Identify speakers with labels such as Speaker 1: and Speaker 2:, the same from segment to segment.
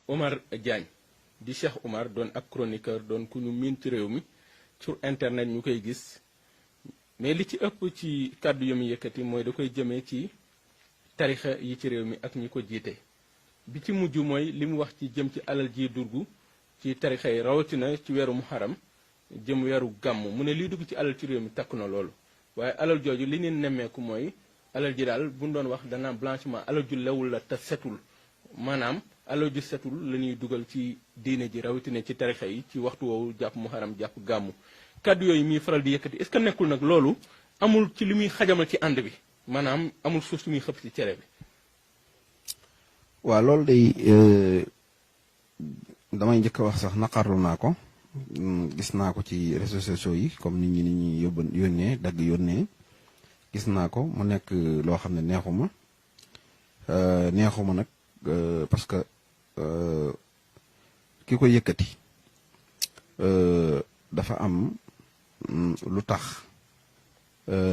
Speaker 1: Omar Diagne di Cheikh Omar doon ab chroniqueur doon ku ñu miin ci réew mi sur internet ñu koy gis mais li ci ëpp ci kàddu yu mu yëkkati mooy da koy jëmee ci tarixa yi ci réew mi ak ñi ko jiite bi ci mujj mooy li mu wax ci jëm ci alal ji dugg ci tarixa yi rawatina ci weeru muharram jëm weeru gàmm mu ne liy dugg ci alal ci réew mi takk na loolu waaye alal jooju li neen nemmeeku mooy alal ji daal bu ñu doon wax danaa blanchiment alal ju lewul la te setul maanaam alal ju setul la ñuy dugal ci diine ji rawatina ci tarixa yi ci waxtu woowu jàpp muharram jàpp gàmmu kàddu yooyu muy faral di yëkkati est-ce que nekkul nag loolu amul ci li muy xajamal ci ànd bi maanaam amul suuf su muy xëpp ci cere bi.
Speaker 2: waaw loolu day damay njëkk a wax sax naqarlu naa ko gis naa ko ci réseaux sociaux yi comme nit ñi yónnee dagg yónnee gis naa ko mu nekk loo xam ne neexuma nag parce que ki ko yëkkati dafa am lu tax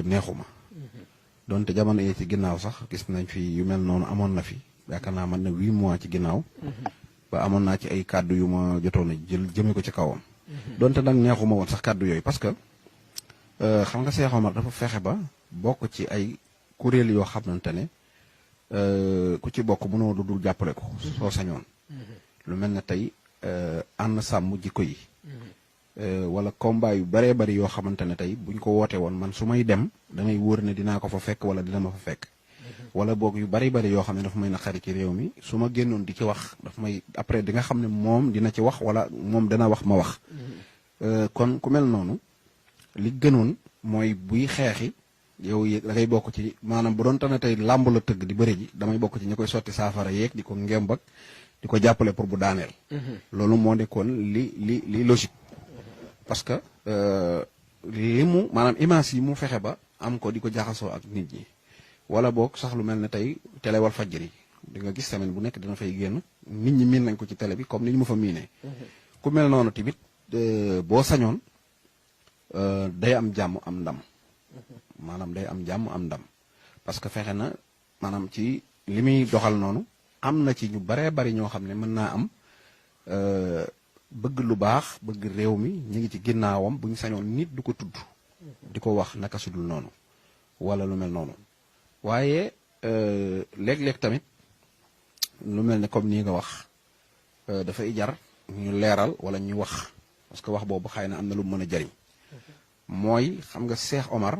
Speaker 2: neexuma donte jamono yi ci ginnaaw sax gis nañ fi yu mel noonu amoon na fi yaakaar naa mën na 8 mois ci ginnaaw ba amoon naa ci ay kàddu yu ma jotoon a jël jëme ko ci kawam donte nag neexuma woon sax kàddu yooyu parce que xam nga Cheikh Omar dafa fexe ba bokk ci ay kuréel yoo xamante ne ku ci bokk mënoo lu dul jàppale ko soo sañoon lu mel ne tey ànd sàmm jikko yi wala combat yu baree bari yoo xamante ne tey buñ ko woote woon man su may dem damay wóor ne dinaa ko fa fekk wala dina ma fa fekk wala boog yu bari yoo xam ne dafa may naqari ci réew mi su ma génnoon di ci wax dafa may après di nga xam ne moom dina ci wax wala moom dana wax ma wax kon ku mel noonu li gënoon mooy buy xeexi yow da ngay bokk ci maanaam bu doon tane tey làmb la tëgg di bëri ji damay bokk ci ñi koy sotti saafara yeeg di ko ngembak di ko jàppale pour bu daaneel loolu moo nekkoon li logique parce que li mu maanaam image yi mu fexe ba am ko di ko jaxasoo ak nit ñi wala boog sax lu mel ne tey télé Walfadjri di nga gis semaine bu nekk dina fay génn nit ñi miin nañ ko ci télé bi comme ni ñu ma fa miinee ku mel noonu tamit boo sañoon day am jàmm am ndam maanaam day am jàmm am ndam parce que fexe na maanaam ci li muy doxal noonu am na ci ñu baree bari ñoo xam ne mën naa am bëgg lu baax bëgg réew mi ñu ngi ci ginnaawam bu ñu sañoon nit du ko tudd di ko wax naka sudul noonu wala lu mel noonu waaye léeg-léeg tamit lu mel ne comme nii nga wax dafay jar ñu leeral wala ñu wax parce que wax boobu xëy na am na lu mën a jariñ mooy xam nga Cheikh Omar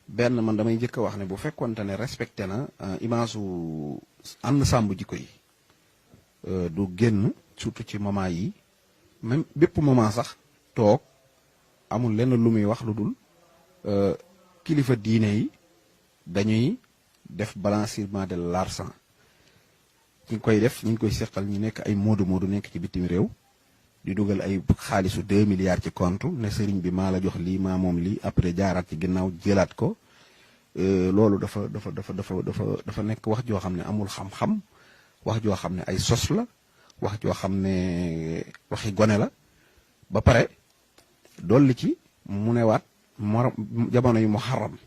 Speaker 2: benn man damay njëkk a wax ne bu fekkonte ne respecté na image su ànd sàmm jikko yi du génn surtout ci moment yi même bépp moment sax toog amul lenn lu muy wax lu dul kilifa diine yi dañuy def blanchiment de l'argent ñu ngi koy def ñu ngi koy seqal ñu nekk ay moodu nekk ci bitim réew di dugal ay xaalisu 2 milliards ci compte ne sëriñ bi maa la jox lii maa moom lii après jaaraat ci ginnaaw jëlaat ko loolu dafa nekk wax joo xam ne amul xam-xam wax joo xam ne ay sos la wax joo xam ne waxi gone la ba pare dolli ci mu newaat jamono yu muharram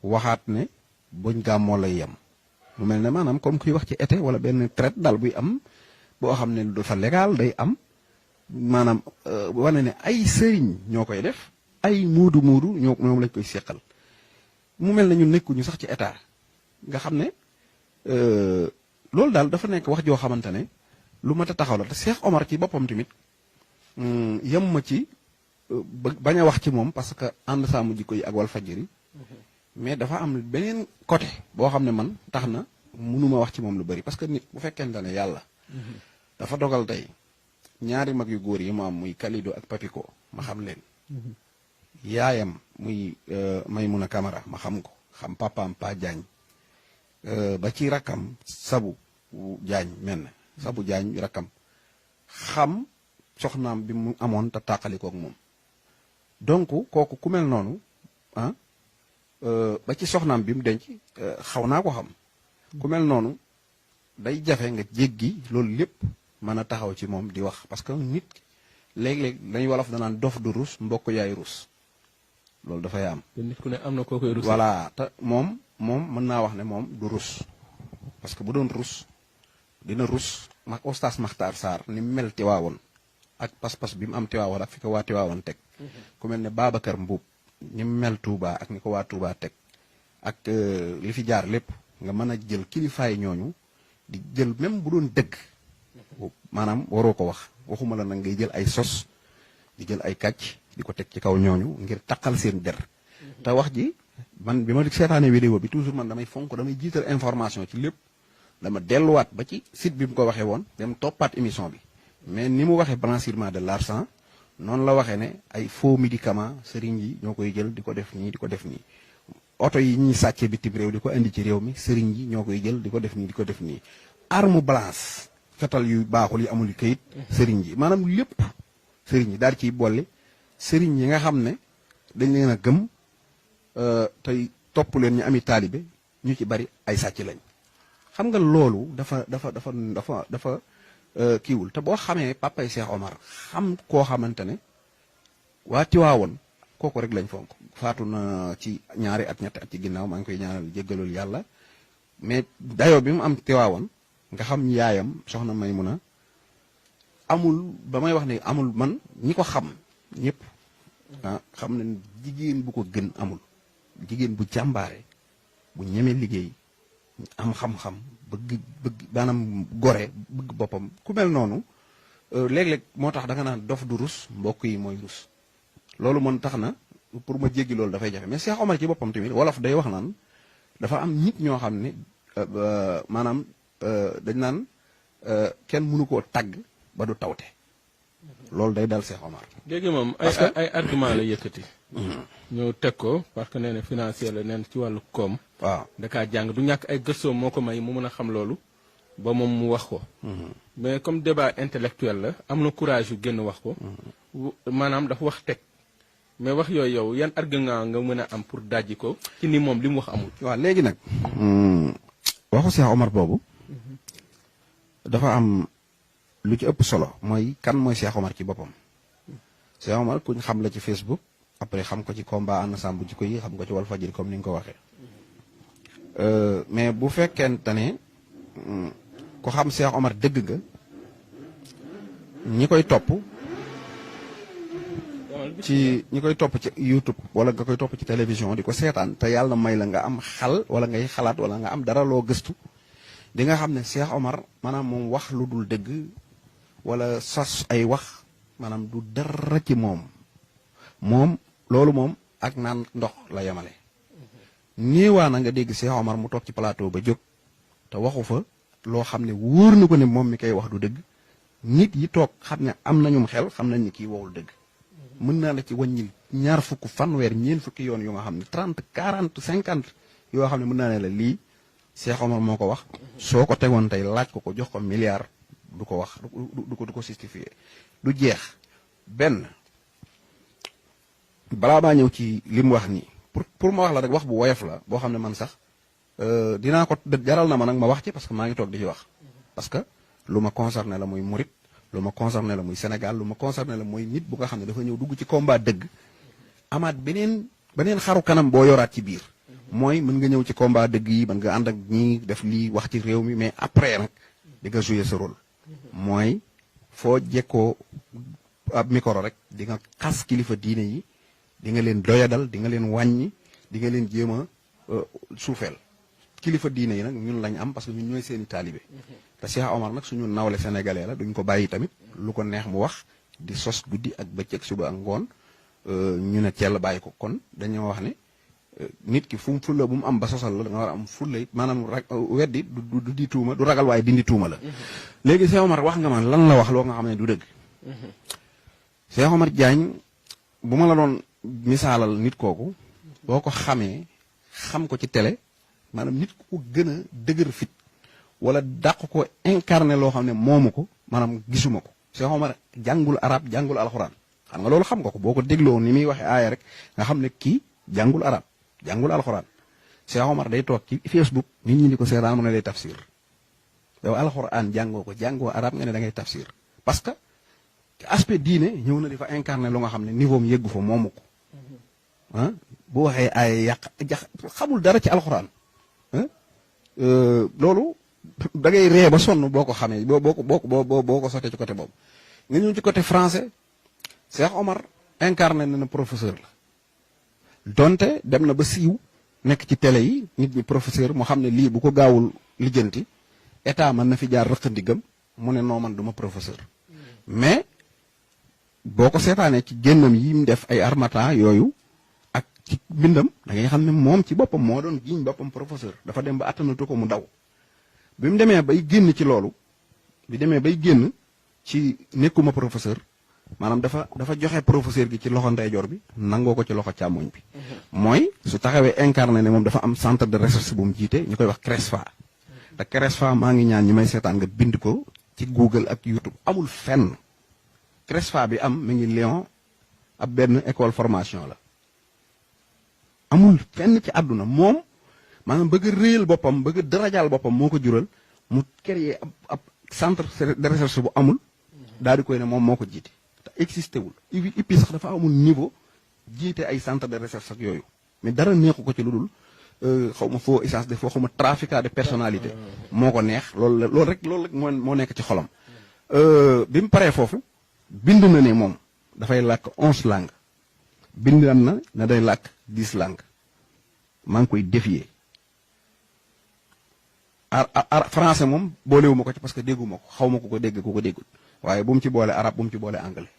Speaker 2: waxaat ne buñ gàmmoo lay yem mu mel ne maanaam comme kuy wax ci été wala benn traite daal buy am boo xam ne dafa légal day am maanaam wane ne ay sëriñ ñoo koy def ay muudu ñoom lañ koy seqal mu mel ne ñu nekkuñu sax ci état nga xam ne loolu daal dafa nekk wax joo xamante ne lu mat a taxaw la te Cheikh Omar ci boppam tamit yem ma ci bañ a wax ci moom parce que ànd sàmm jikko yi ak Walfadjri mais dafa am beneen côté boo xam ne man tax na mënuma wax ci moom lu bari parce que nit bu fekkente ne yàlla dafa dogal tey ñaari mag yu góor yi mu am muy Kalidou ak Papiko ma xam leen yaayam muy Maymuna Camara ma xam ko xam papaam Pa Diagne ba ci rakkam Sabu Diagne mel na Sabu Diagne rakkam xam soxnaam bi mu amoon te tàqalikook moom donc kooku ku mel noonu ah ba ci soxnaam bi mu denc xaw naa ko xam ku mel noonu day jafe nga jéggi loolu lépp mën a taxaw ci moom di wax parce que nit léeg-léeg dañuy wolof danaan dof du rus mbokk yaay rus loolu dafay am.
Speaker 1: te nit ku ne am na koo koy rus.
Speaker 2: voilà te moom mën naa wax ne moom du rus parce que bu doon rus dina rus mag oustaz Makhtar Sarr ni mu mel Tiwaawoon ak pas-pas bi mu am Tiwaawoon ak fi ko waa Tiwaawoon teg ku mel ne Babacar Mbuub ni mu mel Touba ak ni ko waa Touba teg ak li fi jaar lépp nga mën a jël kilifaay ñooñu di jël même bu doon dëgg maanaam waroo ko wax waxuma la nag ngay jël ay sos di jël ay kàcc di ko teg ci kaw ñooñu ngir taqal seen der te wax ji man bi ma seetaanee vidéo bi toujours man damay fonk damay jiital information ci lépp dama delluwaat ba ci site bi mu ko waxee woon dem toppaat émission bi mais ni mu waxee blanchiment de l'argent noonu la waxee ne ay faux médicaments sëriñ yi ñoo koy jël di ko def nii di ko def nii oto yi ñuy sàccee bitim réew di ko indi ci réew mi sëriñ yi ñoo koy jël di ko def nii di ko def nii arme blanche fetal yu baaxul yi amul kayit sëriñ yi maanaam lépp sëriñ yi daal ciy boole sëriñ yi nga xam ne dañ leen a gëm tey topp leen ñu ami taalibe ñu ci bari ay sàcc lañ xam nga loolu dafa kiiwul te boo xamee papay Cheikh Omar xam koo xamante ne waa Tiwaawoon kooku rek lañ fonk faatu na ci ñaari at ñetti at ci ginnaaw maa ngi koy ñaanal jéggalul yàlla mais dayoo bi mu am Tiwaawoon nga xam yaayam soxna Maymuna amul ba may wax ne amul man ñi ko xam ñëpp xam ne jigéen bu ko gën amul jigéen bu jàmbaare bu ñeme liggéey am xam-xam bëgg maanaam gore bëgg boppam ku mel noonu léeg-léeg moo tax da nga naan dof du rus mbokk yi mooy rus loolu mën tax na pour ma jéggi loolu dafay jafe mais Cheikh Omar ci boppam tamit wolof day wax naan dafa am nit ñoo xam ne maanaam dañ naan kenn mënu koo tagg ba du tawte loolu day dal Cheikh Omar.
Speaker 1: léegi moom ay argument la yëkkati. ñu teg ko parce que nee na financier la neen ci wàllu koom.
Speaker 2: waaw
Speaker 1: da kaa jàng du ñàkk ay gëstoom moo ko may mu mën a xam loolu ba moom mu wax ko. mais comme débat intellectuel la am na courage yu génn wax ko. maanaam dafa wax teg mais wax yooyu yow yan argument nga mën a am pour dajji ko ci ni moom li mu wax amul.
Speaker 2: waaw léegi nag. waxu Cheikh Omar boobu. dafa am lu ci ëpp solo mooy kan mooy Cheikh Omar ci boppam. Cheikh Omar kuñ xam la ci Facebook après xam ko ci combat ànd sàmm ji ko yi xam ko ci Walfadjri comme ni nga ko waxee. mais bu fekkente ne ku xam Cheikh Omar dëgg nga ñi koy topp ci YouTube wala nga koy topp ci télévision di ko seetaan te yàlla may la nga am xal wala ngay xalaat wala nga am dara loo gëstu di nga xam ne Cheikh Omar maanaam moom wax lu dul dëgg wala sas ay wax maanaam du dara ci moom loolu moom ak naan ndox la yemale. néewaa na nga dégg Cheikh Omar mu toog ci plateau ba jóg te waxu fa loo xam ne wóor na ko ne moom mi koy wax du dëgg nit yi toog xam ne am nañum xel xam nañ ni kii waxul dëgg. mën naa la ci wàññil ñaar fukk fanweer ñeen fukki yoon yu nga xam ne 30 40 50 yoo xam ne mën naa ne la lii Cheikh Omar moo ko wax. soo ko tegoon tey laaj ko jox ko milliard du ko wax du ko justifier du jeex benn balaa maa ñëw ci li mu wax nii. pour ma wax la rek wax bu woyof la boo xam ne man sax dinaa ko jaral na ma nag ma wax ci parce que maa ngi toog di ci wax. parce que lu ma concerné la muy murit lu ma concerné la muy Sénégal lu ma concerné la mooy nit bu nga xam ne dafa ñëw dugg ci combat dëgg amaat beneen xaru kanam boo yoraat ci biir. mooy mën nga ñëw ci combat dëgg yi mën nga ànd ak ñii def lii wax ci réew mi mais après nag di nga jouer sa rôle. mooy foo jekkoo ab micro rek di nga xas kilifa diine yi. di nga leen doyadal di nga leen wàññi di nga leen jéem a suufeel kilifa diine yi nag ñun lañ am parce que ñun ñooy seeni taalibe te Cheikh Omar nag suñu nawle sénégalais la duñ ko bàyyi tamit lu ko neex mu wax di sos guddi ak bëccëg suba ak ngoon ñu ne teel bàyyi ko kon dañoo wax ne nit ki fu mu fulla bu mu am ba sosal la da nga war a am fulla it maanaam weddi du di tuuma du ragal waaye dindi tuuma la. léegi Cheikh Omar wax nga man lan la wax loo nga xam ne du dëgg. Cheikh Omar Diagne bu ma la doon misaalal nit kooku boo ko xamee xam ko ci télé maanaam nit ku ko gën a dëgër fit wala dàq ko incarné loo xam ne moomu ko maanaam gisuma ko. Cheikh Omar jàngul arab jàngul alxuraan xam nga loolu xam nga ko boo ko dégloo ni muy waxee aaya rek nga xam ne kii jàngul arab jàngul alxuraan Cheikh Omar day toog ci Facebook nit ñi di ko seetaan mu ne lay tafsir yow alxuraan jàngoo ko jàngoo arab nga ne da ngay tafsir parce que aspect diine ñëw na di fa incarné lu nga xam ne niveau mu yëggu fa moomu ko ah bu waxee ay yàq xamul dara ci alxuraan loolu da ngay ree ba sonn boo ko xamee boo ko sottee ci côté boobu. nga ñëw ci côté français Cheikh Omar incarné na professeur la donte dem na ba siiw nekk ci télé yi nit ñi professeur moo xam ne lii bu ko gaawul lijjanti état mën na fi jaar rëq ndigam mu ne noo man duma professeur mais boo ko seetaanee ci génnam yi mu def ay armatan yooyu ak ci bindam da ngay xam ne moom ci boppam moo doon giñ boppam professeur dafa dem ba attanatu ko mu daw bi mu demee bay génn ci loolu bi demee bay génn ci nekkuma professeur maanaam dafa joxe professeur gi ci loxo ndeyjoor bi nangoo ko ci loxo càmmoñ bi mooy su taxawee incarné ne moom dafa am centre de recherche bu mu jiite ñu koy wax CRESFA te CRESFA maa ngi ñaan ñi may seetaan nga bind ko ci Google ak YouTube amul fenn CRESFA bi am mi ngi Lyon ab benn école formation la amul fenn ci àdduna moom maanaam bëgg a réyal boppam bëgg a darajaal boppam moo ko jural mu créer ab centre de recherche bu amul daal di koy ne moom moo ko jiite te existé wul IPI sax dafa amul niveau jiite ay centre de recherche ak yooyu mais dara neexu ko ci lu dul xaw ma foo essence de foo xaw ma traficat de personnalité moo ko neex loolu rek moo nekk ci xolam. bi mu paree foofu bind na ne moom dafay làkk 11 langues bind na day làkk 10 langues maa ngi koy défier français moom boolewuma ko ci parce que dégguma ko xaw ma ko dégg ku ko déggul waaye bu mu ci boole arabe bu mu ci boole anglais.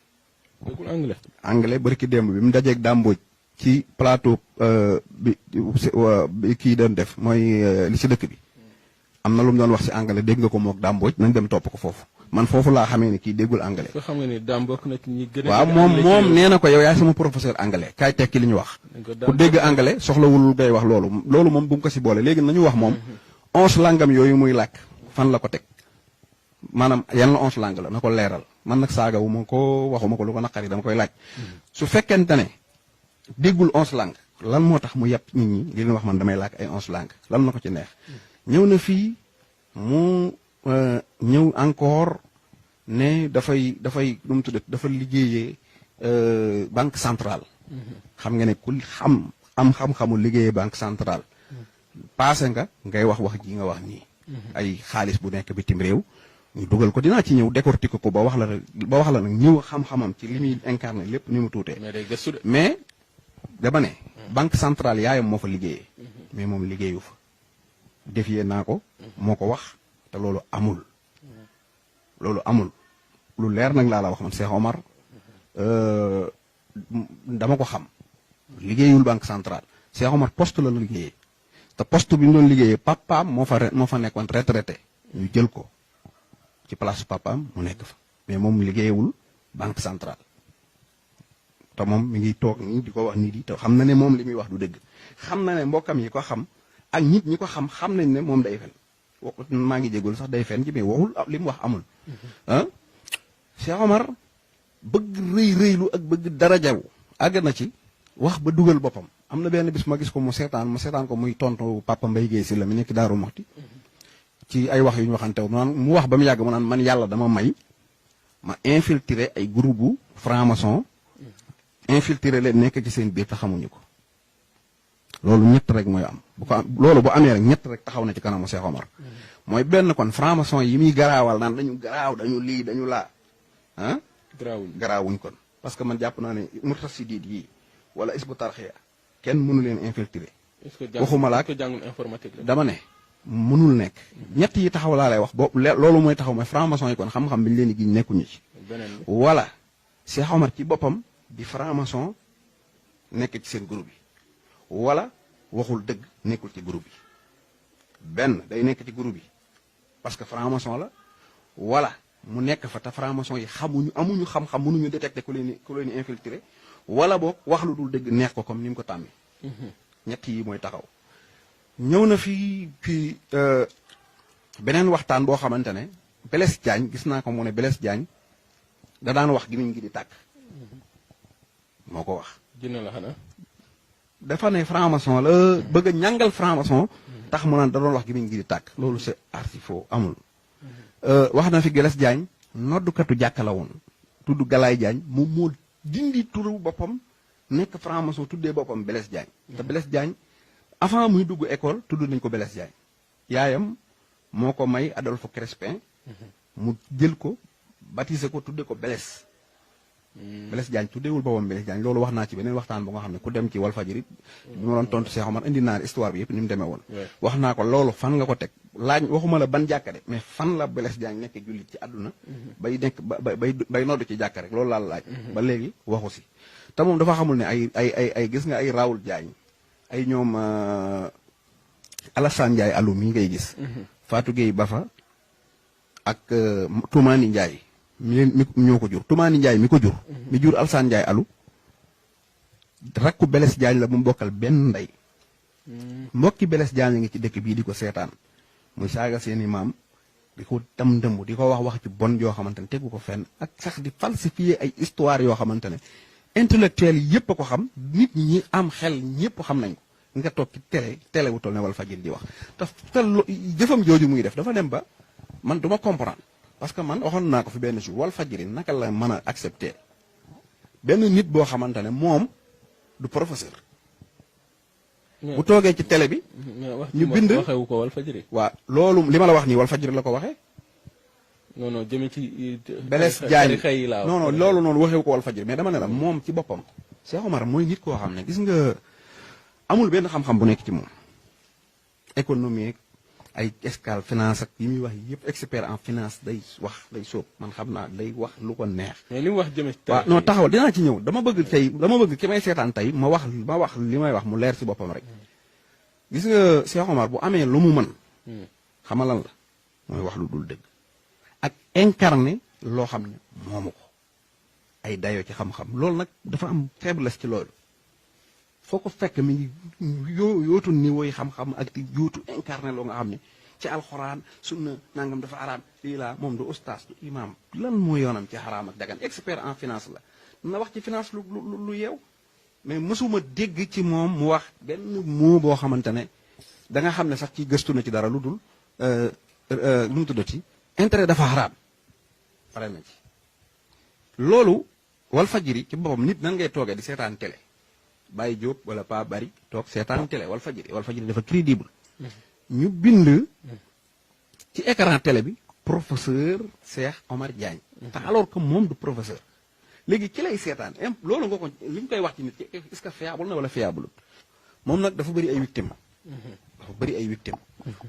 Speaker 1: déggul anglais.
Speaker 2: anglais barki démb bi mu dajeeg dàmbooj ci plateau bi kii doon def mooy li ci dëkk bi am na lu mu doon wax ci anglais dégg nga ko moog dàmbooj nañ dem topp ko foofu man foofu laa xamee ni kii déggul anglais.
Speaker 1: xam nga ni daam bokk na ci ñi gën a.
Speaker 2: waaw moom nee na ko yow yaay sama professeur anglais kaay tekki li ñu wax. ku dégg anglais soxlawul ngay wax loolu moom bu mu ko ci boole léegi nañu wax moom. 11 langam yooyu muy làkk fan la ko teg maanaam yan la 11 langue la na ko leeral man nag saaga wu ma ko waxuma ko lu ko naqari dama koy laaj. su fekkente ne déggul 11 langue lan moo tax mu yàpp nit ñi di leen wax man damay làkk ay 11 langue lan na ko ci neex. ñëw na fii mu ñëw encore ne dafay nu mu tuddati dafa liggéeyee banque centrale. xam nga ne ku xam-xamu liggéeyee banque centrale. paase nga ngay wax ji nga wax nii. ay xaalis bu nekk bitim réew. ñu dugal ko dinaa ci ñëw décortiquer ko ba wax la nag ñëw xam-xamam ci li muy incarné lépp ni mu tuutee.
Speaker 1: mais day gëstu de.
Speaker 2: mais dama ne. banque centrale yaayam moo fa liggéeyee. mais moom liggéeyu fa. défier naa ko. moo ko wax te loolu amul. loolu amul lu leer nag laa la wax man Cheikh Omar dama ko xam. liggéeyul banque centrale Cheikh Omar poste la liggéeyee. te poste bi mu doon liggéeyee papaam moo fa nekkoon retraité ñu jël ko ci place papaam mu nekk fa mais moom liggéeyewul banque centrale te moom mi ngi toog nii di ko wax nii di te xam na ne moom li muy wax du dëgg xam na ne mbokkam yi ko xam ak nit ñi ko xam nañ ne moom day fen maa ngi jégul sax day fen ci mais waxul li mu wax amul ah Cheikh Omar bëgg rëylu ak bëgg darajawu àgg na ci wax ba dugal boppam am na benn bis ma gis ko mu seetaan ko muy tontu Papa Mbaye Guèye si la mi nekk Daaru Moxti ci ay wax yu ñu waxante mu wax ba mu yàgg mu naan man yàlla dama may ma infiltrer ay groupe bu franc-maçon infiltrer leen nekk ci seen biir te xamuñu ko loolu ñett rek mooy am loolu bu amee rek ñett rek taxaw na ci kanamu Cheikh Omar mooy benn kon franc-maçon yi muy garaawal naan dañu garaaw dañu lii dañu laa ah garaawuñ kon parce que man jàpp naa ne murtasidiit yi wala isbu tarxiya kenn mënu leen infiltrer. waxuma la
Speaker 1: jàngul informatique la.
Speaker 2: dama ne mënul nekk. ñett yi taxaw laa lay wax boobu loolu mooy taxaw mooy franc-maçon yi kon xam-xam bi ñu leen di giñ nekkuñu ci. wala Cheikh Omar ci boppam di franc-maçon nekk ci seen groupe yi. wala waxul dëgg nekkul ci groupe yi. benn day nekk ci groupe yi parce que franc-maçon la wala mu nekk fa te franc-maçon yi amuñu xam-xam mënuñu détecter ku leen infiltrer. wala boog wax lu dul dëgg neex ko comme ni mu ko tàmmee. ñett yi mooy taxaw. ñëw na fii beneen waxtaan boo xamante ne Blaise Diagne gis naa ko mu ne Blaise Diagne da daan wax gémmiñ gi di tàkk. moo ko wax.
Speaker 1: dina la xanaa.
Speaker 2: dafa ne franc-maçon la bëgg a ñàngal franc-maçon. tax mu naan da doon wax gémmiñ gi di tàkk loolu c'est archi faux amul. wax na fi Blaise Diagne noddukatu jàkka la woon tudd Galaye Diagne moom moo dindi turu boppam nekk franc-maçon tuddee boppam Blaise Diagne te Blaise Diagne avant muy dugg école tudd nañ ko Blaise Diagne yaayam moo ko may Adolphe Crespin mu jël ko baptisé ko tudde ko Blaise Blaise Diagne tuddewul boppam Blaise Diagne loolu wax naa ci beneen waxtaan bu nga xam ne ku dem ci Walfadjri bi ma doon tontu Cheikh Omar indi naa histoire bi yëpp ni mu demee woon wax naa ko loolu fan nga ko teg laaj waxuma la ban jàkka de mais fan la Blaise Diagne nekk jullit ci àdduna bay nekk bay noddu ci jàkka rek loolu laa laaj ba léegi waxu si te moom dafa xamul ne ay gis nga ay Raoul Diagne ay ñoom Alassane Ndiaye Alou mi ngay gis Fatou Gueye Bafa ak Toumani Ndiaye mi ñoo ko jur Toumani Ndiaye mi ko jur mi jur Alassane Ndiaye Alou rakku Blaise Diagne la mu bokkal benn ndey mbokki Blaise Diagne ngi ci dëkk bii di ko seetaan muy saaga seeni maam di ko tam dëmb di ko wax ci bon yoo xamante ne tegu ko fenn ak sax di falsifier ay histoire yoo xamante ne intellectuel yi yëpp a ko xam nit ñi am xel ñëpp xam nañ ko nga toog ci télé bu toll ne Walfadjri di wax te jëfam jooju muy def dafa dem ba man duma comprendre parce que man waxoon naa ko fi benn jour Walfadjri naka la mën a accepter benn nit boo xamante ne moom du professeur. bu toogee ci télé bi. ñu bind
Speaker 1: waxewu ko Walfadjri.
Speaker 2: waaw loolu li ma la wax nii Walfadjri la ko waxee.
Speaker 1: non non jëme ci.
Speaker 2: Blaise Diagne
Speaker 1: xëy laa
Speaker 2: non non loolu noonu waxewu ko Walfadjri mais dama ne la moom ci boppam. Cheikh Omar mooy nit koo xam ne gis nga amul benn xam-xam bu nekk ci moom. économie ay escale finance ak yi muy wax yëpp expert en finance day sóob man xam naa day wax lu ko neex.
Speaker 1: mais li mu wax jëme ci.
Speaker 2: waaw non taxawal dinaa ci ñëw dama bëgg ki may seetaan tey ma wax li may wax mu leer ci boppam rek. gis nga Cheikh Omar bu amee lu mu mën. xama lan la mooy wax lu dul dëgg. ak incarné loo xam ne moomu ko ay dayoo ci xam-xam loolu nag dafa am faiblesse ci loolu. foo ko fekk mi ngi yootu niveau yi xam-xam ak di yootu incarné loo nga xam ne ci alxuraan sunna nangam dafa araam lii laa moom du ustaas du imaam lan moo yoonam ci xaraam ak dagan expert en finance la na wax ci finance lu yeew mais mësuma dégg ci moom mu wax benn mot boo xamante ne da nga xam ne sax ci gëstu na ci dara lu dul lu mu tuddati intérêt dafa xaraam pare na ci loolu Walfadjri ci boppam nit nan ngay toogee di seetaan télé Baye Diop wala Pa Bari toog seetaan télé Walfadjri dafa crédible ñu bind ci écran télé bi professeur Cheikh Omar Diagne te alors que moom du professeur léegi ki lay seetaan loolu nga ko li ñu koy wax ci nit est-ce que fiable na wala fiable moom nag dafa bëri ay victime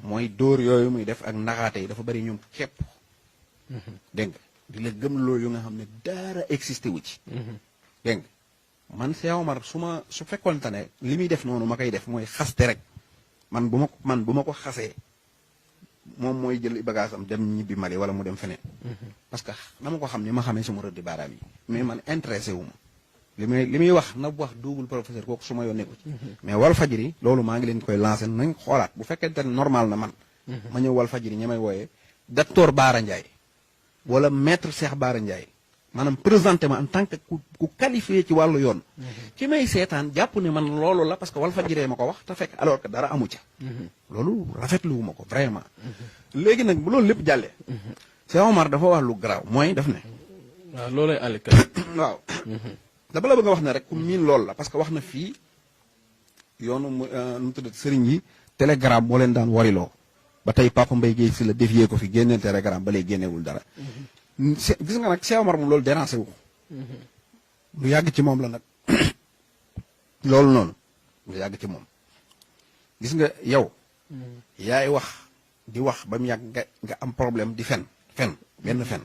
Speaker 2: mooy dóor yooyu muy def ak naxaate yi dafa bëri ñoom képp dégg nga di la gëm loolu yu nga xam ne dara existé wu ci dégg nga man Cheikh Omar su fekkoonte ne li muy def noonu ma koy def mooy xaste rek man bu ma ko xasee moom mooy jël bagage am dem ñibbi Mali wala mu dem feneen. parce que dama ko xam ni ma xamee suma rëddi baaraam yi. mais man intéressé wu ma li muy wax na wax double professeur kooku su ma yónnee ko ci. mais Walfadjri loolu maa ngi leen koy lancé nañ xoolaat bu fekkente ne normal na man. ma ñëw Walfadjri ña may wooyee docteur Baara Ndiaye wala maître Cheikh Baara Ndiaye. maanaam présenté ma en tant que ku qualifié ci wàllu yoon. ki may seetaan jàpp ne man loolu la parce que Walfadjri ma ko wax te fekk alors que dara amu ca. loolu rafetlu wu ma ko vraiment. léegi nag bu loolu lépp jàllee. Cheikh Omar dafa wax lu garaaw mooy daf ne.
Speaker 1: waaw loolay àllkat.
Speaker 2: waaw. dafa la bëgg a wax ne rek ku miin loolu la parce que wax na fii yoonu nu mu tudd sëriñ yi télégramme moo leen daan wariloo ba tey Papa Mbaye Guèye si la dévier ko fi génnee télégramme ba léegi génneewul dara. gis nga nag Cheikh Omar moom loolu déranger wu ko. lu yàgg ci moom la nag loolu noonu lu yàgg ci moom gis nga yow. yaay wax di wax ba mu yàgg nga am problème di fen benn fen.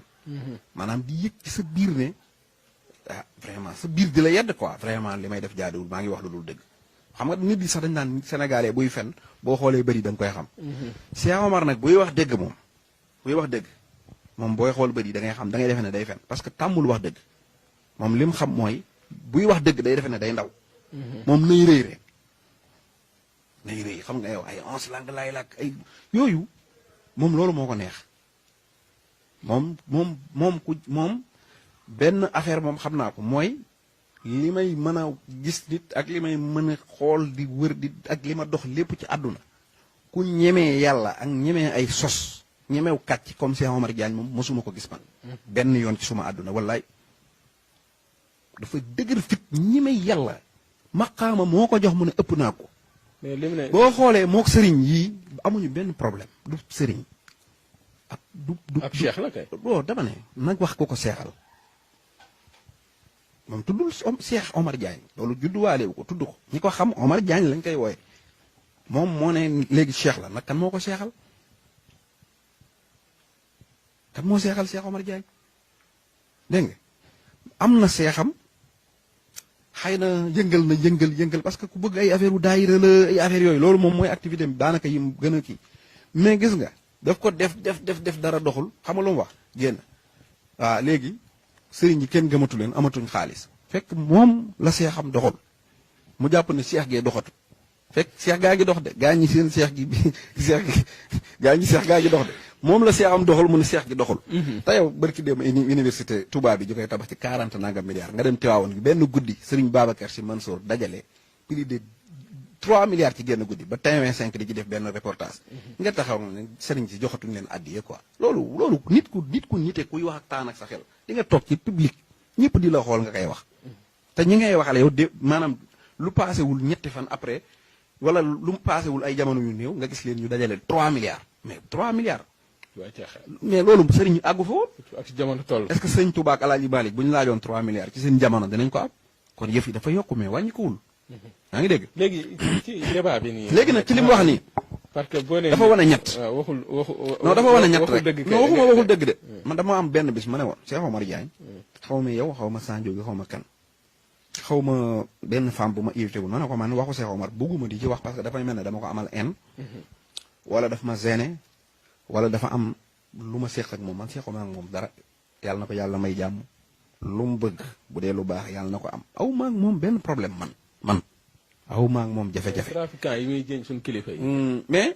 Speaker 2: maanaam di yëg ci sa biir ne ah vraiment sa biir di la yedd quoi vraiment li may def jaaduwul maa ngi wax lu dul dëgg. xam nga nit yi sax dañ naan sénégalais buy fen boo xoolee bëri da nga koy xam. Cheikh Omar nag buy wax dëgg moom buy wax dëgg. moom booy xool bët yi da ngay xam da ngay defe ne day fen parce que tàmmul wax dëgg moom li mu xam mooy buy wax dëgg day defe ne day ndaw. moom nay rëy rek nay rëy xam nga yow ay 11 langues laay làkk ay yooyu moom loolu moo ko neex moom benn affaire moom xam naa ko mooy li may mën a gis nit ak li may mën a xool di wër di ak li ma dox lépp ci àdduna ku ñemee yàlla ak ñemee ay sos. ñemew kàcc comme Cheikh Omar Diagne moom mosuma ko gis man. benn yoon ci suma àdduna wallaay dafa dëgër fit ñeme yàlla maqaama moo ko jox mu ne ëpp naa ko.
Speaker 1: mais lim ne
Speaker 2: boo xoolee mook sëriñ yii amuñu benn problème du sëriñ
Speaker 1: ab cheikh la kay.
Speaker 2: boo dama ne nag wax ko seexal moom tuddul Cheikh Omar Diagne loolu judduwaale wu ko tudd ko ñi ko xam Omar Diagne lañ koy wooye moom moo ne léegi cheikh la nag kan moo ko seexal kan moo seexal Cheikh Omar Diagne dégg nga am na seexam xëy na yëngal parce que ku bëgg ay affaire u daayira la ay affaire yooyu loolu moom mooy activité bi daanaka yi mu gën a kii mais gis nga daf ko def dara doxul xam nga lu mu wax génn waaw léegi sëriñ yi kenn gëmatu leen amatuñ xaalis fekk moom la seexam doxul mu jàpp ne seex gee doxatu fekk seex gaa ngi dox de gaa ñi seen seex gi seex gi gaa ñi seex gaa ngi dox de moom la seexam doxul mu ne seex gi doxul te yow barki dem université Touba bi ju koy tabax ci 40 nangam milliards nga dem Tiwaawoon gi benn guddi sëriñ Babacar Sy Mansour dajale plus de 3 milliards ci génn guddi ba TV5 di ci def benn reportage nga taxaw ne sëriñ si joxatuñ leen addiye quoi loolu nit ku nite kuy wax ak taan ak sa xel di nga toog ci public ñëpp di la xool nga koy wax te ñi ngay waxale yow de maanaam lu passé wul ñetti fan après wala lu mu passé wul ay jamono yu néew nga gis leen ñu dajale 3 milliards mais 3 milliards mais loolu sëriñ àggu fa woon
Speaker 1: ak ci jamono toll
Speaker 2: est-ce que sëriñ Touba ak Alaaji Malick bu ñu laajoon 3 milliards ci seen jamono dinañ ko am kon yëf yi dafa yokku mais wàññi ko wul yaa ngi dégg
Speaker 1: léegi ci débat bi nii
Speaker 2: léegi nag ci li mu wax nii
Speaker 1: parce que boo nee
Speaker 2: dafa wane ñett
Speaker 1: waxul
Speaker 2: non dafa wane ñett
Speaker 1: waxul
Speaker 2: rek
Speaker 1: dëgg
Speaker 2: non waxuma waxul dëgg de man dama am benn bis ma ne woon Cheikh Omar Diagne xaw ma yow xaw ma Sandio gi xaw ma kan xaw ma benn femme bu ma invité wu ma ne ko man waxu Cheikh Omar bëgguma di ci wax parce que dafay mel ne dama ko amal en wala daf ma gêné wala dafa am lu ma seq ak moom man Cheikh Omar ak moom dara yàlla na ko yàlla may jàmm lu mu bëgg bu dee lu baax yàlla na ko am aw ma ak moom benn problème man aw ma ak moom jafe-jafe
Speaker 1: trafiquant yi muy jëñ suñu kilifa yi
Speaker 2: mais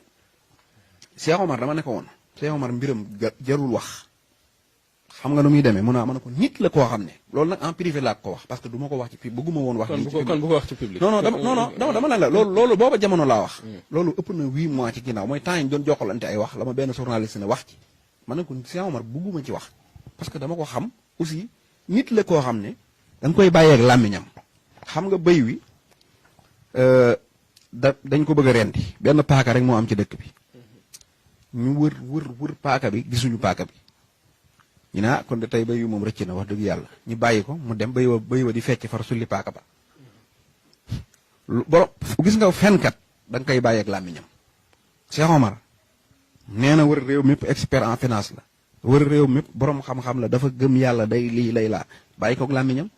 Speaker 2: Cheikh Omar dama ne ko woon Cheikh Omar mbiram jarul wax xam nga nu muy demee mun naa ma ne ko nit la koo xam ne loolu nag en privé laa ko wax parce que du ma ko wax ci public bëgguma woon wax
Speaker 1: kon bu ko wax ci public
Speaker 2: non dama ne la loolu booba jamono laa wax loolu ëpp na 8 mois ci ginnaaw mooy temps yi ñu doon jokkalante ay wax la ma benn journaliste ne wax ci ma ne ko Cheikh Omar bëgguma ci wax parce que dama ko xam aussi nit la koo xam ne dañ koy bàyyeeg làmmiñam xam nga bëy wi dañ ko bëgg a rendi benn paaka rek moo am ci dëkk bi ñu wër paaka bi gisuñu paaka bi ñu ne kon de tey bëy wi moom rëcc na wax dëgg yàlla ñu bàyyi ko mu dem bëy wa di fecc far sulli paaka ba borom gis nga fenkat da nga koy bàyyeeg làmmiñam Cheikh Omar nee na wër réew mépp expert en finance la wër réew mépp borom xam-xam la dafa gëm yàlla day lii lay laa bàyyi koog làmmiñam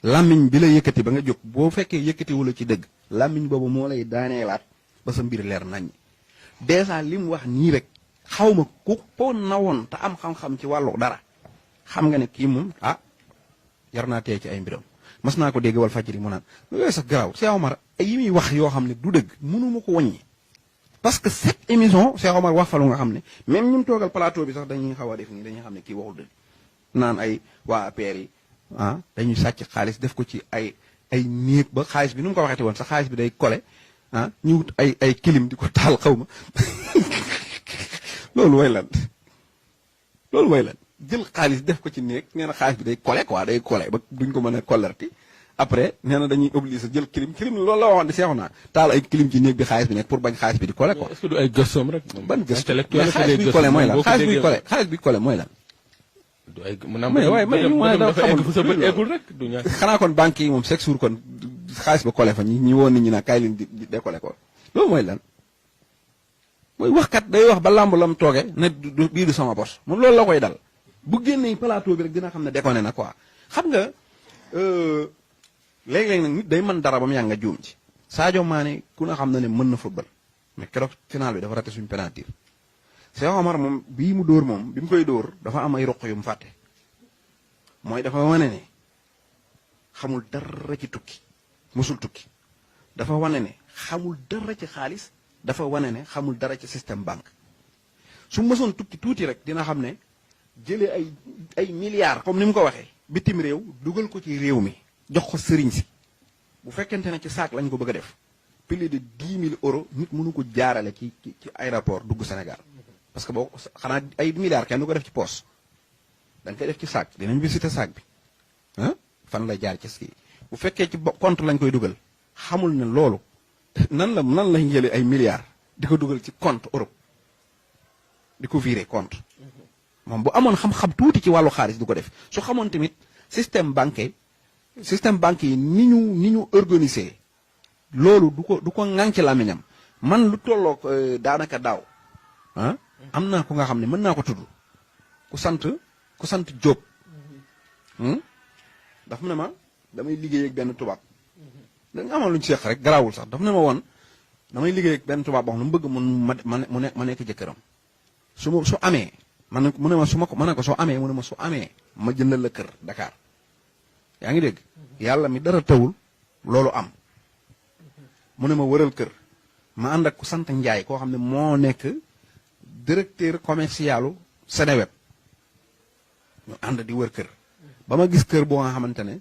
Speaker 2: làmmiñ bi la yëkkati ba nga jóg boo fekkee yëkkati wala ci dëgg làmmiñ boobu moo lay daaneelaat ba sa mbir leer nañ dèjà li mu wax nii rek xaw ma ku ko nawoon te am xam-xam ci wàllu dara xam nga ne kii moom jar naa tey ci ay mbiram mas naa ko dégg wal fajiri mu naan yooyu sax garaaw Cheikh Omar yi muy wax yoo xam ne du dëgg mënuma ko wàññi parce que cette émission Cheikh Omar wax fa lu nga xam ne même ñun toogal plateau bi sax dañuy xaw a def nii dañuy xam ne kii waxul dëgg naan ay waa APR yi dañuy sàcc xaalis def ko ci ay néeg ba xaalis bi nu mu ko waxeete woon sax xaalis bi day kole ñu wut ay kilim di ko taal xaw ma loolu way lan jël xaalis def ko ci néeg nee na xaalis bi day kole quoi day kole ba duñ ko mën a kollerti après nee na dañuy obligé jël kilim loolu la waxoon di seexu naa taal ay kilim ci néeg bi xaalis bi nekk pour bañ xaalis bi di kole quoi.
Speaker 1: est-ce que du ay gëstoom rek.
Speaker 2: ban gëstu mais xaalis bi kole mooy lan xaalis bi kole mooy lan.
Speaker 1: du ay mën naa
Speaker 2: mais waaye man
Speaker 1: dafa egg fu sa bët eggul rek du ñàkk.
Speaker 2: xanaa kon banque yi moom chaque jour kon xaalis ba kole fa ñi woon nit ñi naan kaay leen di décoller ko loolu mooy lan. mooy waxkat day wax ba làmb lam tooge ne bii du sama bos moom loolu la koy dal bu génnee plateau bi rek dina xam ne déconné na quoi xam nga léeg-léeg nag nit day mën dara ba mu yàgg nga juum ci. Sadio Mané ku na xam na ne mën na football mais keroog final bi dafa raté suñu penalty Cheikh Omar moom bii mu dóor moom bi mu koy dóor dafa am ay roq yu mu fàtte mooy dafa wane ne xamul dara ci tukki mosul tukki dafa wane ne xamul dara ci xaalis dafa wane ne xamul dara ci système banque su mësoon tukki tuuti rek dina xam ne jëlee ay milliards comme ni mu ko waxee bitim réew dugal ko ci réew mi jox ko sëriñ si bu fekkente ne ci saak lañ ko bëgg a def plus de 10 000 euros nit mënu ko jaarale ci aéroport dugg Sénégal parce que boo xanaa ay milliards kenn du ko def ci poos dañ koy def ci saak dinañ visiter saak bi fan lay jaar ci ski bu fekkee ci compte lañ koy dugal xamul ne loolu nan lañ jëlee ay milliards di ko dugal ci compte Europe di ko virer compte moom bu amoon xam-xam tuuti ci wàllu xaalis du ko def su xamoon tamit système banque yi ni ñu organiser loolu du ko ŋànk ci làmmiñam man lu tolloog daanaka daaw am naa ko nga xam ne mën naa ko tudd ku sant Diop daf mu ne ma damay liggéey ak benn tubaab dañu amoon lu ñu seeq rek garaawul sax daf ne ma woon damay liggéey ak benn tubaab boo xam ne mu bëgg ma nekk jëkkëram su amee mu ne ma ma ne ko soo amee mu ne ma su amee ma jëndal la kër Dakar yaa ngi dégg yàlla mi dara tawul loolu am mu ne ma wëral kër ma ànd ak ku sant Njaay koo xam ne moo nekk directeur commercialu Seneweb ñu ànd di wër kër ba ma gis kër boo nga xamante ne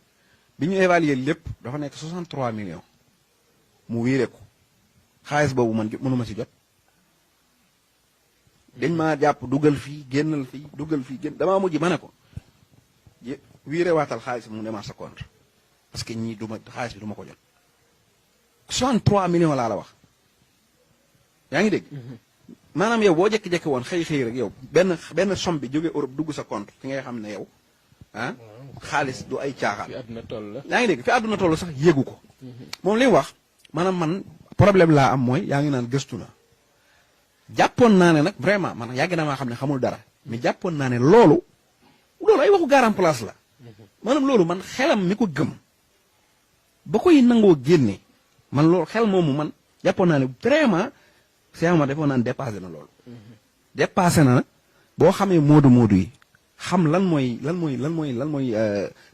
Speaker 2: bi ñu évaluer lépp dafa nekk 63 millions mu wiire ko xaalis boobu man mënuma si jot dañ maa jàpp dugal fii génnal fii dugal fii génn damaa mujj ma ne ko wiire waatal xaalis mu demaat sa compte parce que ñii xaalis bi du ma ko jot 63 millions laa la wax yaa ngi dégg maanaam yow boo jékki-jékki woon xëy rek yow benn somme bi jógee Europe dugg sa compte fi ngay xam ne yow xaalis du ay caaxaan.
Speaker 1: fi àdduna toll la
Speaker 2: yaa ngi dégg fi àdduna toll sax yéegu ko. moom li mu wax maanaam man problème laa am mooy yaa ngi naan gëstu na jàppoon naa ne nag vraiment man yàgg na maa xam ne xamul dara mais jàppoon naa ne loolu ay waxu garan place la. maanaam loolu man xelam mi ko gëm ba koy nangoo génne man loolu xel moomu man jàppoon naa ne vraiment Cheikh Omar defoon naan dépassé na loolu. dépassé na nag boo xamee moodu yi. xam lan mooy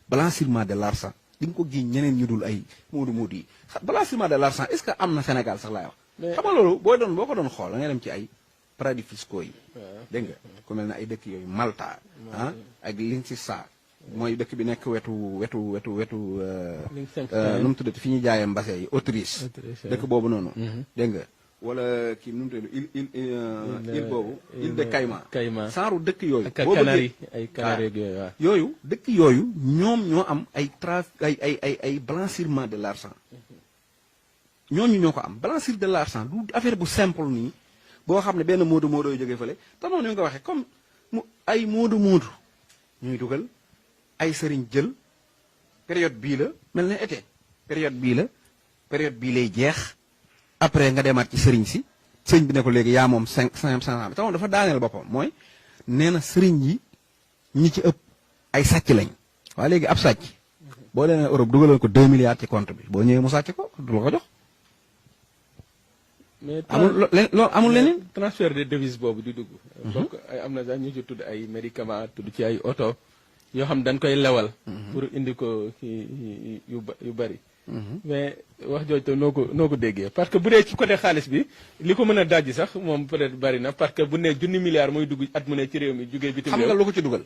Speaker 2: blanchiment de l'argent di nga ko giñ ñeneen ñu dul ay moodu yi blanchiment de l'argent est-ce que am na Sénégal sax laay wax. xam nga loolu boo ko doon xool da ngay dem ci ay paradis fiscaux yi. dégg nga ku mel ne ay dëkk yooyu Malta. ak Liechtenstein mooy dëkk bi nekk wetu. nu mu tuddati fi ñuy jaayee mbase yi Autriche. dëkk boobu noonu. dégg nga. wala kii nu mu tudd île boobu. île de Caïman. saaru dëkk yooyu. boo bëggee
Speaker 1: ay Canaries yooyu waaw.
Speaker 2: yooyu dëkk yooyu ñoom ñoo am ay blanchiment de l'argent. ñooñu ñoo ko am blanchir de l'argent du affaire bu simple nii boo xam ne benn moodu yu jógee fële te noonu ñu ko waxee comme ay moodu ñuy dugal ay sëriñ jël période bii la mel ne été période bii lay jeex. après nga demaat ci sëriñ si sëriñ bi ne ko léegi yaa moom 500 te moom dafa daaneel boppam mooy nee na sëriñ yi ñi ci ëpp ay sàcc lañ waaye léegi ab sàcc boo demee Europe dugalal ko 2 milliards ci compte bi boo ñëwee mu sàcc ko du la ko jox.
Speaker 1: mais
Speaker 2: amul leneen.
Speaker 1: transfert de devise boobu di dugg. donc am na sax ñu ci tudd ay médicaments tudd ci ay oto yoo xam dañ koy lewal. pour indi ko yu bari. mais wax jooju te noo ko déggee parce que bu dee ci côté xaalis bi li ko mën a dajji sax moom peut-être bari na parce que bu ne junni milliards mooy dugg at mu ne ci réew mi jugee bitim réew.
Speaker 2: xam nga lu ko ci dugal.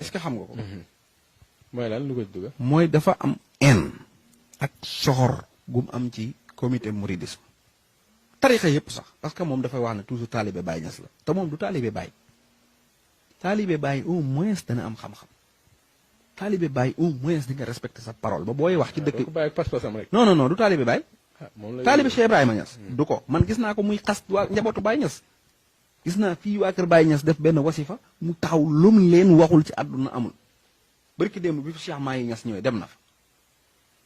Speaker 2: est-ce que xam nga ko.
Speaker 1: mooy lan lu ko ci dugal.
Speaker 2: mooy dafa am haine ak soxor gum am ci comité mouridisme. tarixa yëpp sax parce que moom dafay wax ne toujours taalibe Baay Ñas la te moom du taalibe Baay. taalibe Baay au moins dana am xam-xam. taalibe Baay au moins di nga respecter sa parole ba booy wax ci dëkk.
Speaker 1: ko bàyyi pas-pasam rek.
Speaker 2: non du taalibe Baay.
Speaker 1: moom
Speaker 2: taalibe Cheikh Ibrahima Ñas du ko man gis naa ko muy xas waa njabootu Baay Ñas. gis naa fii waa kër Baay Ñas def benn wasifa mu taxaw lum leen waxul ci àdduna amul. barki démb bi fi Cheikh Mahi Ñas ñëwee dem na fa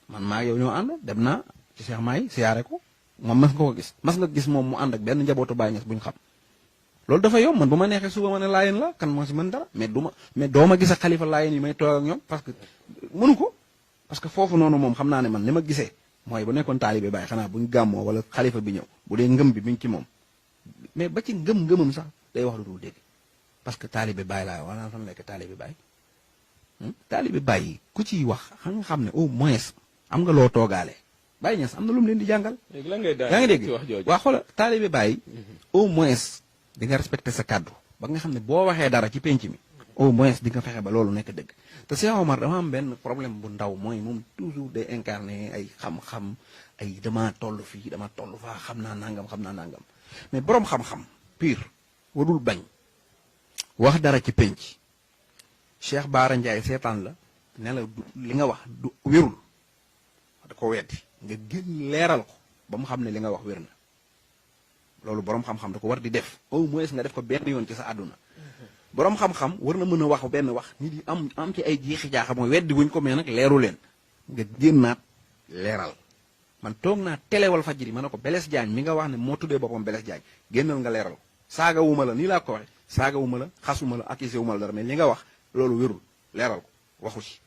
Speaker 2: man maa yow ñoo ànd dem naa ci Cheikh Mahi siyaare ko moom mas nga ko gis mas nga gis moom mu ànd ak benn njabootu Baay Ñas bu ñu xam. loolu dafa yomb man bu ma neexee suba ma ne laayeen la kan moo si mën dara mais doo ma gis a xalifa laayeen yi may toog ak ñoom parce que mënu ko parce que foofu noonu moom xam naa ne man li ma gisee mooy bu nekkoon taalibe Baay xanaa buñ gàmmoo wala xalifa bi ñëw bu dee ngëm bi mi ngi ci moom mais ba ci ngëm-ngëmam sax day wax lu dul dégg parce que taalibe Baay laa wala fan nekk taalibe Baay taalibe Baay yi ku ciy wax xam ne au moins am nga loo toogaale Baay Ñas am na lu mu leen di jàngal yaa ngi dégg waa xoola taalibe Baay au moins di nga respecté sa kàddu ba nga xam ne boo waxee dara ci penc mi au moins di nga fexe ba loolu nekk dëgg te Cheikh Omar dama am benn problème bu ndaw mooy moom toujours day incarné ay xam-xam ay dama toll fii dama toll faa xam naa nangam mais boroom xam-xam pur warul bañ wax dara ci penc Cheikh Baara Ndiaye seetaan la ne la li nga wax du wérul da ko weddi nga gën leeral ko ba mu xam ne li nga wax wér na loolu borom xam-xam da ko war di def au moins nga def ko benn yoon ci sa àdduna borom xam-xam war na mën a wax benn wax nit yi am ci ay jiixi jaaxa mooy weddi wuñ ko mais nag leeru leen nga génnaat leeral man toog naa télé Walfadjri ma ne ko Blaise Diagne mi nga wax ne moo tuddee boppam Blaise Diagne génnal nga leeral saaga wuma la nii laa ko waxe saaga wuma la xasuma la accusé wuma la dara mais li nga wax loolu wérul leeral ko waxu ci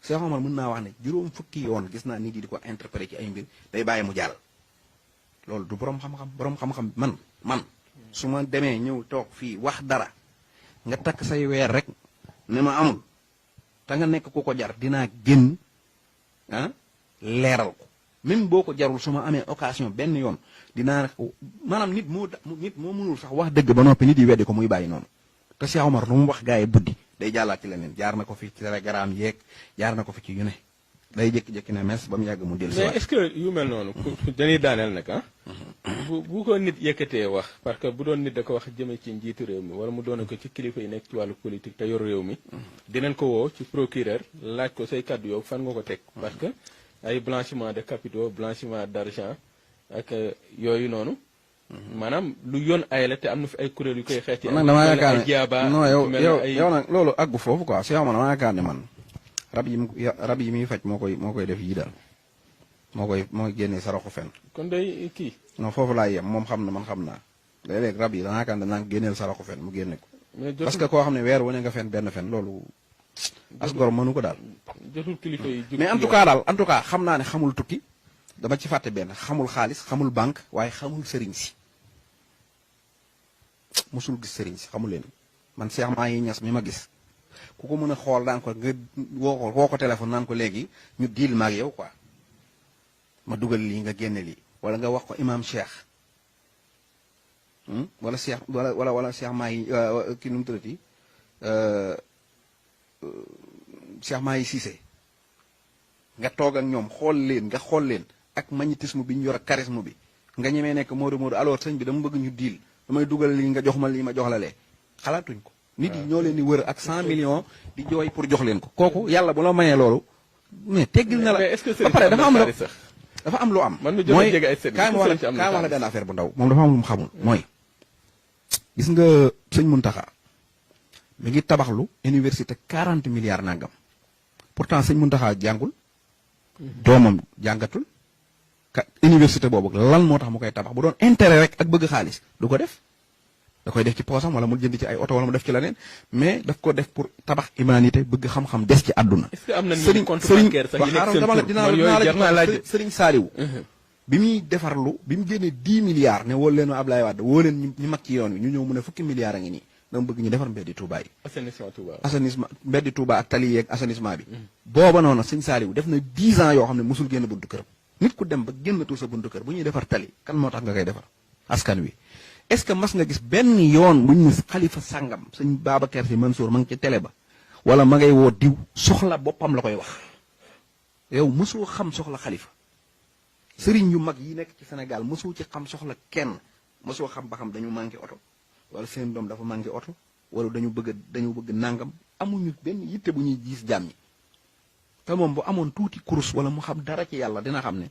Speaker 2: Cheikh Omar mën naa wax ne juróom fukki yoon gis naa nit yi di ko interpréter ci ay mbir day bàyyi mu jàll loolu du borom xam-xam man su ma demee ñëw toog fii wax dara nga takk say weer rek ne ma amul te nga nekk ku ko jar dinaa génn leeral ko même boo ko jarul su ma amee occasion benn yoon dinaa maanaam nit moo mënul sax wax dëgg ba noppi nit yi weddi ko muy bàyyi noonu te Cheikh Omar lu mu wax gaa yi buddi day jàllaat ci leneen jaar na ko fi ci Telegram yeeg jaar na ko fi ci yu ne day jékki-jékki ne mes ba mu yàgg mu dellu si
Speaker 1: mais est-ce que yu mel noonu dañuy daaneel nag bu ko nit yëkkatee wax parce que bu doon nit da ko wax jëmee ci njiitu réew mi wala mu doon ko ci kilifa yi nekk ci wàllu politique te yor réew mi dinañ ko woo ci procureur laaj ko say kàddu yow fan nga ko teg parce que ay blanchiment de capitaux blanchiment d'argent ak yooyu noonu maanaam lu yoon ay la te am na fi ay kuréel yu koy xeex ci
Speaker 2: nag dama yaakaar
Speaker 1: ne
Speaker 2: non yow nag loolu àggu foofu quoi Cheikh Omar dama yaakaar ne man rab yi muy faj moo koy def yii daal mooy génnee saraxu fen
Speaker 1: kon day kii
Speaker 2: non foofu laay yem moom xam na man xam naa léeg-léeg rab yi dama yaakaar ne danaa génneel saraxu fen mu génne ko parce que koo xam ne weer wane nga fen benn fen loolu as gor mënu ko daal
Speaker 1: jotul kilifa yi
Speaker 2: mais en tout cas xam naa ne xamul tukki dama ci fàtte benn xamul xaalis xamul banque waaye xamul sëriñ si musul gis sëriñ si xamul leen man Cheikh Mahi Niass mi ma gis ku ko mën a xool daan ko nga woo ko téléphone naan ko léegi ñu diil maag yow quoi ma dugal lii nga génne lii wala nga wax ko imam Cheikh wala Cheikh wala Cheikh Mahi kii nu mu tuddati Cheikh Mahi Cissé nga toog ak ñoom xool leen ak magnétisme bi ñu yor ak charisme bi nga ñemee nekk Modou alors sëñ bi dama bëgg ñu diil damay dugal lii nga jox ma lii ma jox la lee xalaatuñ ko. nit yi ñoo leen di wër ak 100 millions di jooy pour jox leen ko. kooku yàlla bu la mayee loolu. mais teggil na la ba pare dafa am lu am.
Speaker 1: man mi jot a jege ay sëriñ
Speaker 2: kaay ma wax la benn affaire bu ndaw moom dafa am lu mu xamul. mooy gis nga sëñ Mountakha mi ngi tabaxlu université 40 milliards nangam pourtant sëñ Mountakha jàngul. doomam jàngatul. université boobu lan moo tax mu koy tabax bu doon intérêt rek ak bëgg xaalis du ko def da koy def ci poosam wala mu jënd ci ay oto wala mu def ci leneen mais daf ko def pour tabax humanité bëgg xam-xam des ci àdduna.
Speaker 1: est-ce que am nañu compte bancaire sax yi nekk seen tur
Speaker 2: dinaa la Sëriñ Saaliwu bi muy defarlu bi mu génnee 10 milliards ne woo leen Ablaye Wade woo leen ñu mag ci yoon wi ñu ñëw mu ne fukki milliards a ngi nii dama bëgg ñu defar mbeddi Touba yi. assainissement mbeddi Touba ak tali yeeg assainissement bi. booba noonu Sëriñ Saaliwu def na 10 ans yoo xam ne mosul génn buntu këram. nit ku dem ba génnatul sa buntu kër bu ñuy defar tali kan moo tax nga koy defar askan wi est-ce que mas nga gis benn yoon bu ñu xalifa sàngam sëñ Babacar Si Mansour ma ngi ci télé ba wala ma ngay woo diw soxla boppam la koy wax yow mosoo xam soxla xalifa sëriñ yu mag yi nekk ci Sénégal mosoo ci xam soxla kenn mosoo xam ba xam dañu manqué oto wala seen doom dafa manqué oto wala dañu bëgg nangam amuñu benn yitte bu ñuy gis jàmm ñi te moom bu amoon tuuti kurus wala mu xam dara ci yàlla dina xam ne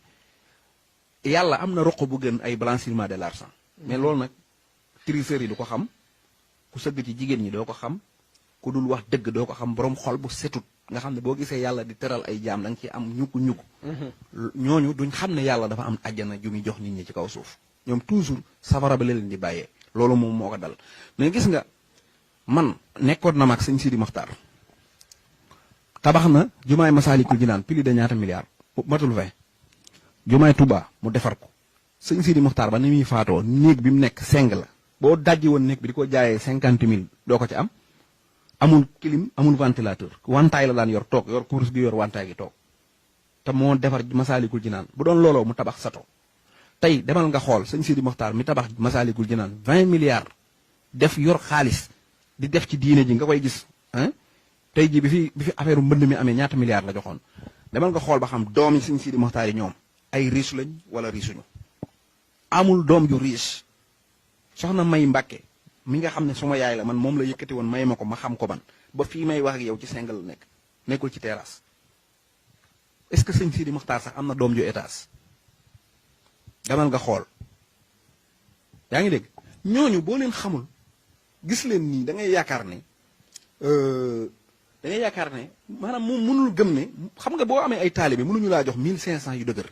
Speaker 2: yàlla am na roq bu gën ay blanchiment de l'argent mais loolu nag tricheurs yi du ko xam ku sëgg ci jigéen ñi doo ko xam ku dul wax dëgg doo ko xam borom xol bu setut nga xam ne boo gisee yàlla di teral ay jaam da nga ci am ñukku ñooñu duñ xam ne yàlla dafa am àjjana ju muy jox nit ñi ci kaw suuf ñoom toujours safara ba la leen di bàyyee loolu moom moo ko dal mais gis nga man nekkoon na mag sëñ Sidi Mokhtar tabax na jumaay Masaalikul Jinaan plus de ñaata milliards matul 20 jumaay Touba mu defar ko sëñ Sidi Mokhtar ba ni muy faatoo néeg bi mu nekk seng la boo dajji woon néeg bi di ko jaayee 50 000 doo ko ci am amul clim amul ventilateur wantaay la daan yor toog yor kurus gi yor wantaay gi toog te moo defar Masaalikul Jinaan bu doon looloo mu tabax sato tey demal nga xool sëñ Sidi Mokhtar mi tabax Masaalikul Jinaan 20 milliards def yor xaalis di def ci diine ji nga koy gis tey jii bi fi affaire mbënd mi amee ñaata milliards la joxoon demal nga xool ba xam doom yi sëñ Sidi Mokhtar yi ñoom ay riche lañ wala riisuñu amul doom ju riche soxna May Mbàkke mi nga xam ne suma yaay la man moom la yëkkati woon may ma ko ma xam ko man ba fii may wax ak yow ci single la nekkul ci terrasse est-ce que sëñ Sidi Mokhtar sax am na doom ju étage demal nga xool yaa ngi dégg ñooñu boo leen xamul gis leen nii da ngay yaakaar ne maanaam moom mënul gëm ne xam nga boo amee ay taalibe mënuñu laa jox 1500 yu dëgër